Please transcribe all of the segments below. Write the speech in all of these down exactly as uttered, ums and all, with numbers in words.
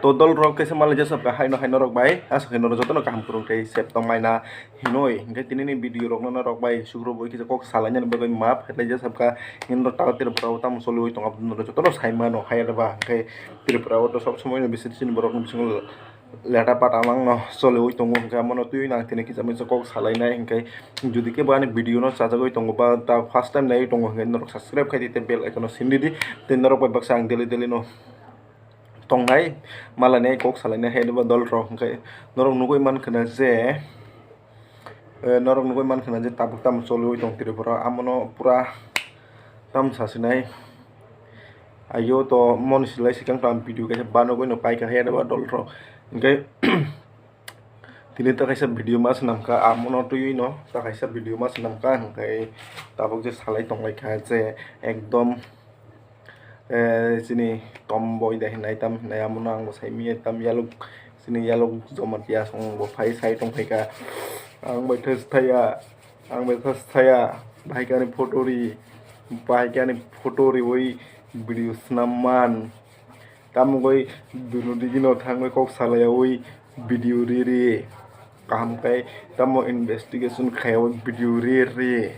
To dol rok kaisa malai jesa ka haino haino rok bai, asa khe norok jotono kaham kwrwng tei sep tong maina hinoi. Hinkhe tini ni video rok no norok bai sukro bo kisa kok salaina bagwi map khlai jesa ka, hino tago Tripura o tamo choliwi tongo norok jotono sai mano hai ba. Hinkhe Tripura o to sob somoi no bisi chini borok ni bisingo leta pata mang no choliwi tongo, hinkhe amo no twiwi nang tini kisa misa kok salainai. Hinkhe jodi kebo ani video no chajagwi tongo ba ta first time naiwi tongo hinkhe norok subscribe khai di tei bell icon no sindi di, tei norok bai baksa ang daily daily no tongnai, malainai, kok salainai hai ba dol rok. Hinkhe norok nugwi mankha na je, eh, norok nugwi mankha na je tabuk tamo choliwi tong Tripura, amono pura tam sasinai. Ayo to moni silai sikang tam video kaisa banogwi no paikha hai ba dol rok. Hinkhe tini ta kaisa video ma swnamkha, amono twiwi no ta kaisa video ma swnamkha, hinkhe tabuk je salai tonglaikha je ekdom, eh, chini tomboi de hinai tam hinai amono ang bo sai miya tam yaluk chini yaluk jomatia song bo phai sai tongphaikha. Ang bai thas thaya, ang bai thas thaya, bahai kani photo ri, bahai kani photo riwi video swnam man. Tamo goi dunu digino thangwi kok salayawi video ri ri. Kaham khe tamo investigation khaiwi video ri ri.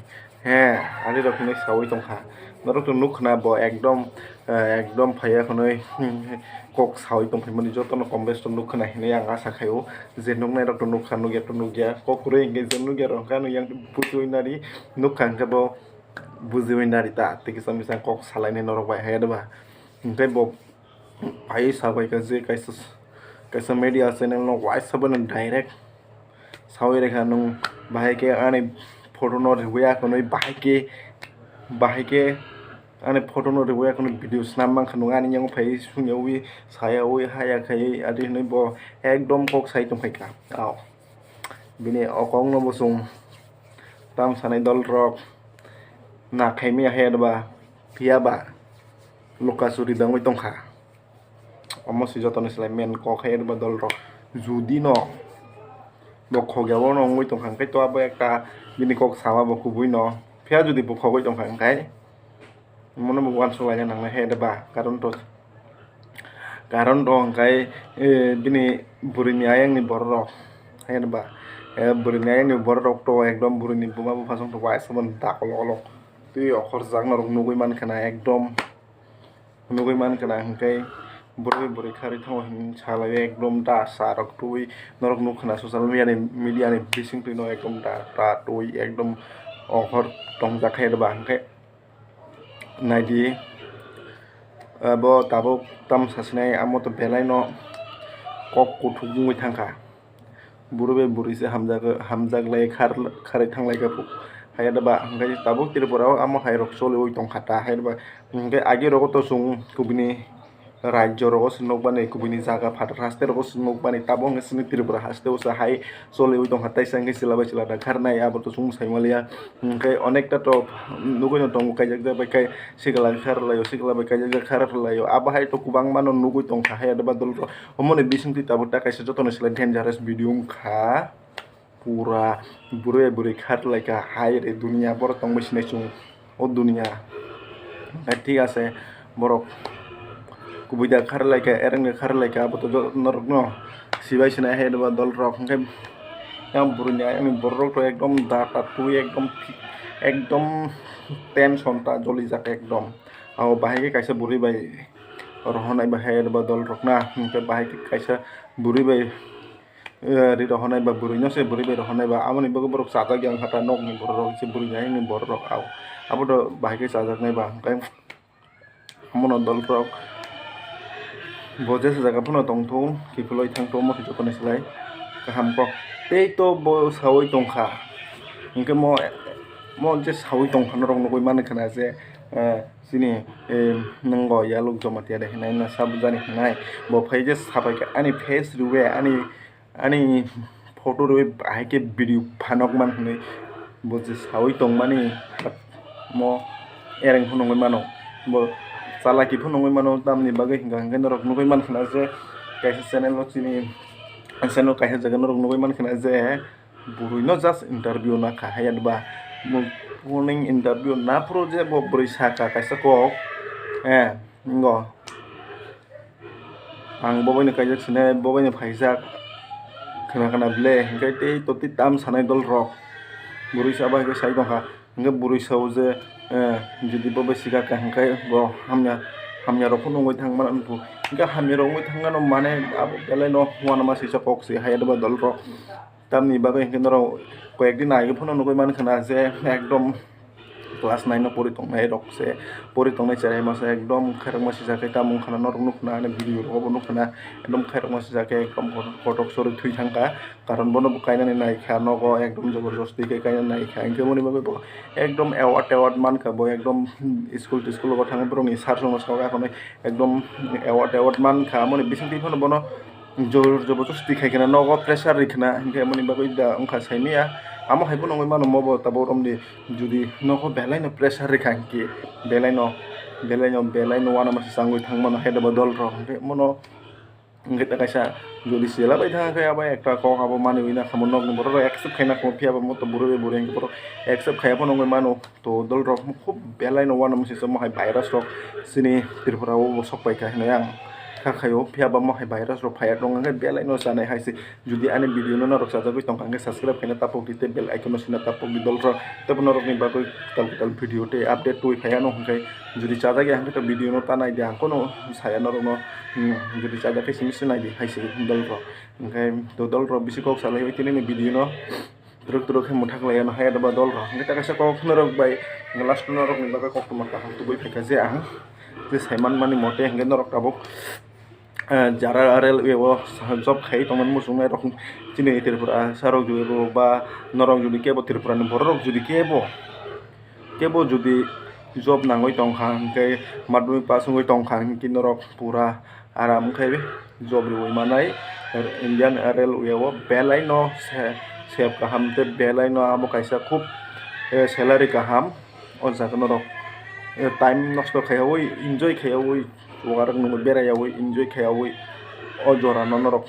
He, ani rok hinwi sawi tongkha. Norok to nukkha na bo ekdom, eh, ekdom phaiya khwnwi kok sawi tongphaimani jotono kom bes to nukkha na hinwi ang asa khaio. Je nuknai rok to nukkha, nukya to nukya. Kok kwrwi hinkhe je nukya rok hinkhe ano yang bujiwi nari, nukkha hinkhe bo bujiwi nari ta. Tei kisa misa kok salainai norok bai hai ba. Hinkhe bo phaiwi sabaikha je kaisa, kaisa media channel no waisa bono direct sawi rekha nwng bahai khe ani photo no riwi akhwnwi bahai khe, bahai khe ani photo no riwi akhwnwi video swnam mankha nwng ani yango phaiwi sungyawi sayawi haya khaiwi adi hinwi bo ekdom kok sai tongphaikha. Ao bini o kok no bo chwng tam sanai dol rok na khaimya hai ba. Phiya ba luka churi dangwi tongkha. Omo se jotoni slai main kok hai ba dol rok. Judi no bo khogya bono wngwi tongkha, hinkhe to abo ekta bini kok sama bo kubui no. Phiya judi bo khogwi tongkha, hinkhe mono bo uansuk laina nangnai hai ba, karon to, karon to hinkhe, eh, bini bwrwini ayang ni borok rok hai ba, eh, bwrwini ayang ni borok rok to ekdom bwrwini buma bupha song to waisa bono dakolok kolok. Twi okhorjak norok nugwi mankha na ekdom, nugwi mankha na hinkhe bwrwi bwrwi kharwi thango hinwi salai ekdom da sa rok twi norok nukha na social media ni, media ni bising twi no ekdom da ta twi ekdom okhor tongjak hai ba hinkhe naidi. Abo tabuk tam sasinai amo to belai no kok kuthuk wngwi thangkha. Bwrwi bai bwrwi se hamjak, hamjak lai khar, kharwi thang lai kha hai da ba. Hinkhe tabuk Tripura o amo hai rok choliwi tongkha ta hai da ba. Hinkhe agi rogo to chwng kubuni rajyo rogo se nukmani, kubuni jaga phatar haste rogo se nukmani, tabuk hinkhe chini Tripura haste o se hai choliwi tongkha, taisa hinkhe chwla bai chwla da kharnai abo to chwng sai maliya. Hinkhe onekta to nugwi no tongo, kaijak jak bai kai sikla kharlaio, sikla bai kaijak jak kharlaio, abo hai to kwbangma no nugwi tongkha hai da ba dol rok. Omoni bisingtwi tabuk ta kaisa jotoni slai dangerous video wngkha. Pura bwrwi bwrwi kharlaikha hai re duniya, borok tongbai sinai chwng o duniya. Thik ase, borok kubui da kharlaikha, ereng da kharlaikha, abo to norok no sibai sinai hai ba dol rok. Hinkhe yang bwrwini ayang ni borok rok to ekdom da ta twi ekdom, ekdom tension ta jolijak ekdom. Abo bahai khe kaisa bwrwi bai rohornai ba hai ba dol rok na, hinkhe bahai khe kaisa bwrwi bai eh, ri rohornai ba bwrwi no se bwrwi bai rohornai ba, aboni bagwi borok chajak ya wngkha ta nokni borok rok se bwrwi ni ayang ni borok rok, au abo to bahai khe chajaknai ba. Hinkhe omono dol rok bo jesa jaga phano tongthung kiphilwi thangthung omo khe jotoni slai kaham kok. Tei to bo sawi tongkha, hinkhe mo, mo je sawi tongkha norok nugwi mankha na je, eh, chini, eh, nwngo yaluk jomatia de hinai na sabo jani hinai, bo phai je sabai kha ani face riwi ani, ani photo rwi bahai khe video phanok man hinwi bo je sawi tongmani mo ereng phunugwi mano, bo chalaki phunugwi mano. Tamni bagwi hinkha hinkhe norok nugwi mankha na je kaisa channel o chini channel kaisa jaga norok nugwi mankha na je bwrwi no just interview nakha hai ba, bo warning interview naphuru je bo bwrwi sakha kaisa kok, eh, ngo. Ang bo baino kaijak sinai, bo baino phaijak khna khna ble, hwnkhe tei to tei tam sanai dol rok. Bwrwi sa bai khe sai tongkha, hwnkhe bwrwi sao je, eh, jodi bo bai swkak kha hwnkhe bo hamya, hamya rok phano wngwi thangmano, hwnkhe hamya rok wngwi thangmano mane abo belai no uanama sisa kok se hai dol rok. Tamni bagwi hwnkhe norok koyekdi naigwi phano nugwi mankha na je ekdom class nine o pori tongnai rok se, pori tongnai cherai masa ekdom khairokma sijak khe tamo wngkha na norok nukha na ani video rogo bo nukha na ekdom khairokma sijak khe ekdom kotor kotor sorwi thwi thangkha, karon bono bo kainani naikha nogo ekdom joborjosti khe kainani naikha, hwnkhe boni bagwi bo ekdom award teward mankha bo ekdom school tiskulo bo thangwi borokni sir rokno sawi akhonwi ekdom award teward mankha, amoni bisingtwi phano bono. Jor joborjosti khai khna nogo pressure ri khna, hwnkhe amoni bagwi da wngkha saimanya. Amo hai phano wngwi mano, mobo tabuk romdi jodi nogo belai no pressure ri kha, hwnkhe belai no, belai no, belai no uanama se changwi thang mano hai daba dol rok, hwnkhe mono hwnkhe ta kaisa jodi chela bai thang khe abo ekta kok abo manwi na kha mo, nokni borok rok accept khai na kha mo, phiya ba mo to bwrwi bai bwrwi hwnkhe borok accept khaiya phano wngwi mano. To dol rok khub belai no uanama se chamo hai virus rok chini Tripura o bo sok pai kha hinwi ang kha khaio, phiya ba mo hai virus rok phaiya tong hwnkhe belai no chanai hai se. Jodi ani video no norok chajagwi tongkha hwnkhe subscribe khaina tapok di tei bell icon no sina tapok di dol rok, tei bo norok ni bagwi kwtal kwtal video tei update twi phaiya no hwnkhe jodi chajak ya hwnkhe to video no ta nai di ang kono saya norok no, hmm, jodi chajak khe simi se nai di hai se dol rok hwnkhe to dol rok bisi kok salai tini ni video no. Turuk turuk khe mwthak lai ano hai adaba dol rok. Hwnkhe ta kaisa kok norok bai last norok ni bagwi koktwma kaham tubui phaikha je ang je saiman mani mote hwnkhe norok tabuk, eh, jara railway o job khai tongmani muchungnai rok chini Tripura sa rok jodi bo ba norok jodi kebo Tripura ni borok rok jodi kebo kebo jodi job nangwi tongkha hwnkhe madhyamik pass wngwi tongkha hwnkhe norok pura aram khe job rwui manai. Indian Railway o belai no se-, sep kaham tei belai no abo kaisa khub, eh, salary kaham. O jaga norok, eh, time nosto khaiyaui, enjoy khaiyaui, chuwarok nungwi beraiyaui, enjoy khaiyaui o jora no norok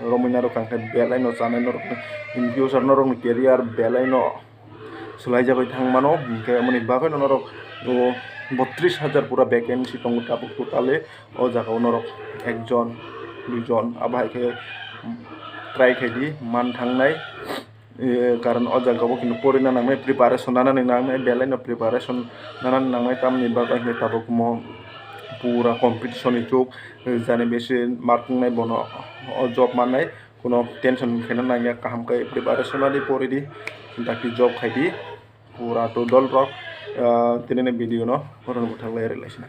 romwi narwkha hwnkhe belai no chanai norok in future norok ni career belai no swlaijagwi thang mano, hwnkhe amoni bagwi no norok o botris hajar pura vacancy tongo tabuk totally. O jaga o norok ekjon, duijon abo hai khe try khai di man thangnai, eh, karon o jaga o khe porina nangnai, preparation nanani nangnai, belai no preparation nanani nangnai, tamni bagwi hwnkhe tabuk mo pura competition ni jug, eh, jani besi mark wngnai bono o job mannai. Kuno tension khaina nangya, kaham khe preparation la di, pori di, dakti job khai di. Pura to dol rok, ah, tini ni video no oro no bwthak lai rwlaisina.